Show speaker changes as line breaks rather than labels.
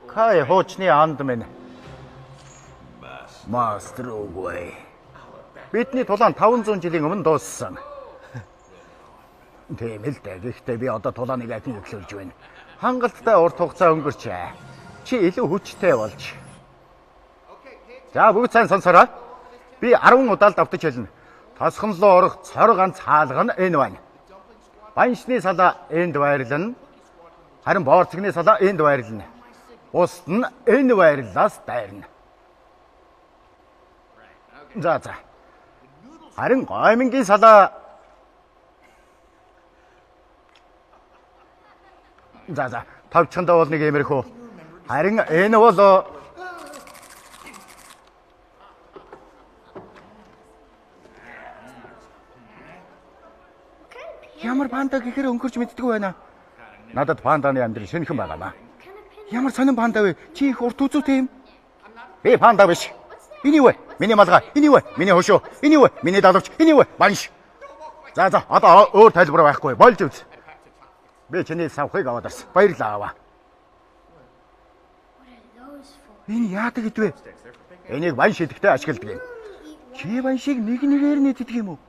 Кай хуучны анд минь. Мастер үгүй. Бидний тулаан 500 жилийн өмнө дууссан. Тийм л дээ. Гэхдээ би одоо тулааныг ахин эхлүүлж байна. Хангалттай урт хугацаа өнгөрчээ. Чи илүү хүчтэй болж. За бүгд сайн сонсороо. Би 10 удаа л давтаж хэлнэ. Тосгон руу орох цор ганц хаалга нь энэ байна. Баншны салаа энд байрлана. Харин боорцогны салаа энд байрлана. Бусд нь энэ байрлалаас дайрна. За за. Харин гоймонгийн салаа. За за. Товчхондоо бол нэг иймэрхүү. Харин энэ бол ямар панда гэхээр өнгөрч мэддэггүй байна. Надад панданы амьдрал шинэхэн байгаамаа. Ямар сонин панда вэ? Чи их урт үзүүтэй юм. Би панда биш. Энэ юу вэ? Миний малгай. Энэ юу вэ? Миний хошуу. Энэ юу вэ? Миний далавч. Энэ юу вэ? Банш. За за. Одоо өөр тайлбар байхгүй. Болж үз. Би чиний савхыг аваад ирсэн. Баярлалаа аваа. Энэ яадаг гэдвэ? Энийг банш идэхдээ ашигладаг юм. Чи баншийг нэг нэгээр нь иддэг юм уу?